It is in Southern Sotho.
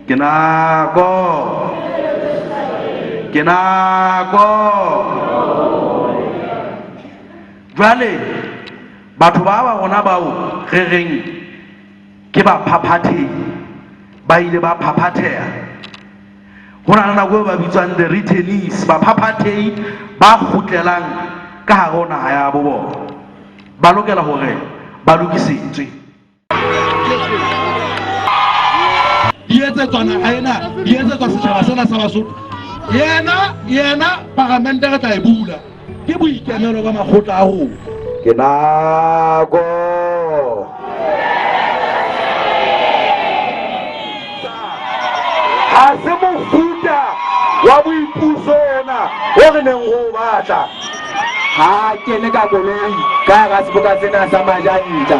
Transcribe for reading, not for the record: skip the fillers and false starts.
Ke nako. Ke nako. Jwale batho ba ba rona bao re reng ke baphaphathehi ba ile ba phaphatheha. Ho na le nako eo ba bitswang the returnees, baphaphathehi ba kgutlelang ka hare ho naha ya bo bona. Ba lokela hore ba lokisetswe. Di etsetswa naha ena, di etsetswa setjhaba sena sa Basotho. Yena, yena paramente re tla e bula. Ke boikemelo ba makgotla a rona. Ke nako. Ha se mofuta wa boipuso ona o re neng re o batla. Ha a kene ka koloi ka hara seboka sena sa Majantja.